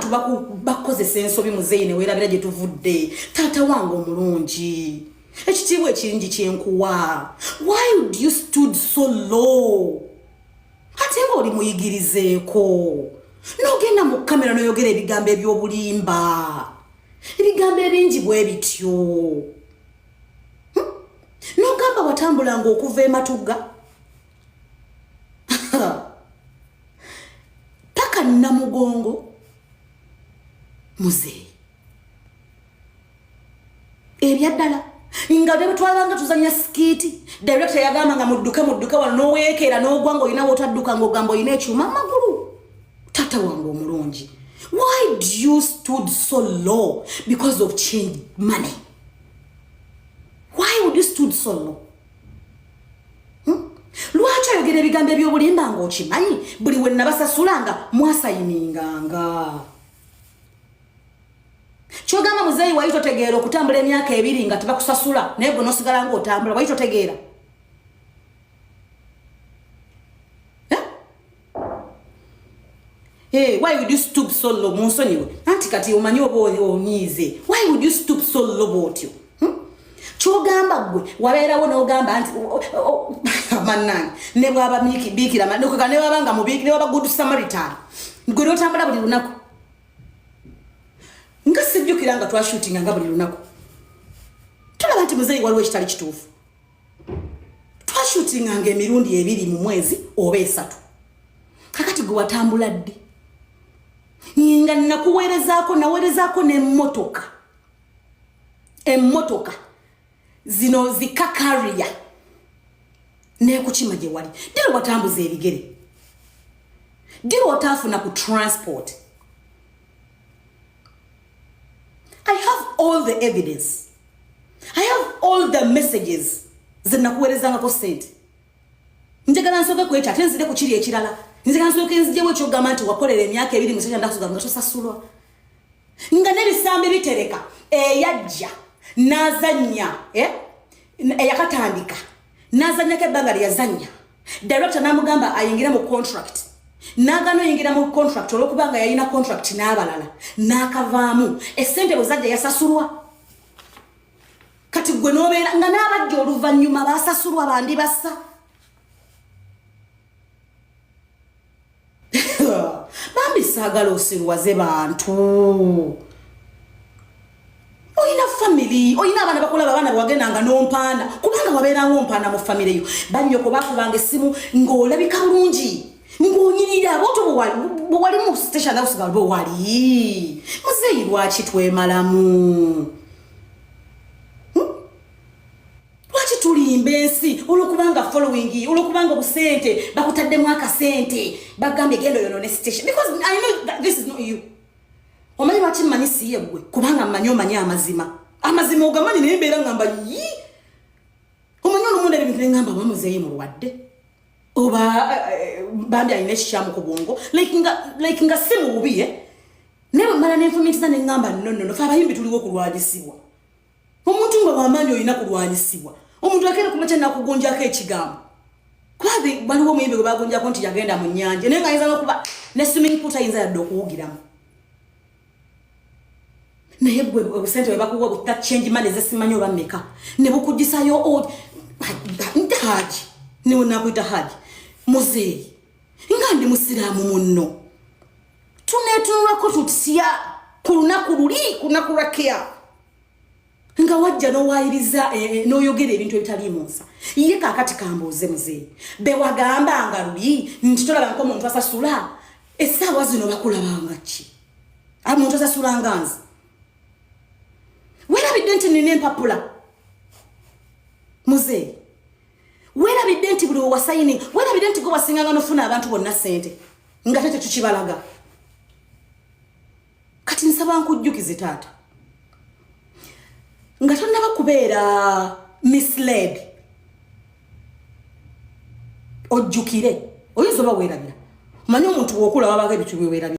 Abantu bakukozesa ensobi, muzeeyi, ne weerabira gye tuvudde. Taata wange omulungi, ekitiibwa ekingi kyenkuwa, why would you stood so low? Ate nga oli muyigirizeeko, n'ogenda mu kamera n'oyogera ebigambo eby'obulimba, ebigambo ebingi bwe bityo. N'ogamba watambulanga okuva ematugga paka Namugongo. Muzeeyi, ebyaddala nga nebwetwalanga tuzanya skit, director yagamba nga mudduke, mudduke wano, noweekeera n'ogwa nga olina wotadduka, ngaogamba olina ekyuma amagulu. Taata wange omulungi, why do you stood so low because of change money? Why would you stood so low? Lwaki oyogera ebigambo ebyobulimba ng'okimanyi buli we nabasasulanga mwasayininganga? Kyogamba, muzeeyi, wali totegeera okutambula emyaka 2 nga tebakusasula, naye gwe nosigala ngaotambula? Wali totegeera? Eh? Hey, why would you stoop so low? Munsonyiwe, anti kati omanyi oba onyiize. Why would you stoop so low bwotyo? Kyogamba gwe wabeerawo n'ogamba nti mannange, ne bwaba biikira, ne bwaba nga mubiikira, ne bwaba good Samaritan, gwe n'otambula buli lunaku. Nga sijjukira nga twashootinga nga buli lunaku. Tulaba nti, muzeeyi, waliwo ekitali kituufu. Twashootinganga emirundi 2 mu mwezi oba 3. Kakati gwe watambula ddi? Nga nakuweerezaako, naweerezaako n'emmotoka, emmotoka zino zikakariya nekukima gye wali. Dira watambuza ebigere? Dira otaafuna ku transport? I have all the evidence, I have all the messages zenakuweerezangako sente. Njagala nsooke kwekyo, ate nzire ku kiri ekirala. Njagala nsooke nzijewo ekyogamba nti wakolera emyaka 2 musajja ndakusuga nga tosasulwa, nga n'ebisambi bitereka. Eyajja n'azannya, eh? Eyakatandika n'azannyako ebbanga lyeyazannya, director n'amugamba ayingire mu contract, n'agaana oyingira mu contract olwokubanga yalina contract n'abalala, n'akavaamu. Essente bwe zajja yasasulwa. Kati gwe n'obeera nga n'abajja oluvannyuma basasulwa bandi bassa. Bambi, saagala osirwaze bantu. Olina family, olina abaana bakulaba, abaana bwewagendanga n'ompaana, kubanga wabeeranga ompaana mu family yo. Bannyoko bakubanga essimu ng'olabika bulungi, ng'onyirira bwoto bwewali mu station house nga bwewali. Muzeeyi, lwaki twemalamu? Lwaki tulimba ensi olwokubanga following, olwokubanga obusente bakutaddemu akasente, bagambye genda oyono ne station? Because I know that this is not you. Omanyi lwaki mmanyi si yeggwe? Kubanga mmanyi omanyi amazima. Amazima ogamanyi, naye mbeera ngamba yi, omanyi olumunda ebintu neŋŋamba oba muzeeyi mulwadde oba bambi alina ekikyamu ku bwongo, like nga si mu bubi, eh? Naye bwe mmala nenfumitiza neŋŋamba, no, no, no, fe abayimbi tuliwo okulwanyisibwa. Omuntu nga wamaanyi olina kulwanyisibwa. Omuntu akeera kumakya nakugunjako ekigambo. Kuba waliwo omuyimbi gwe bagunjako nti yagenda mu nnyanja, naye nga ayinza nokuba ne swimming pool tayinza yadde okuwugiramu. Naye gwe obusente bwe bakuwa buta change money zesimanyi oba mmeka, ne bukugisayo haji, newe nakuyita haji. Muzeeyi, nga ndi musiraamu munno, tuneetunulako tutya ku lunaku luli, ku lunaku lwa kea, nga wajja n'owayiriza, n'oyogera ebintu ebitaliimu nsa? Ye kaakati kambuuze, muzeeyi, bewagambanga luli nti tolabanga omuntu asasula, essaawa zino bakulabanga ki omuntu asasulanga nze? Weerabidde nti nina empapula, muzeeyi? Weerabidde nti buli wewasayini? Weerabidde nti gwe wasinganga nofuna abantu bonna sente nga te tetukibalaga? Kati nsaba nkujjukize, taata, nga tonnaba kubeera misled, ojjukire. Oyinza oba weerabira. Omanyi omuntu wokula wabako ebintu byeweerabira.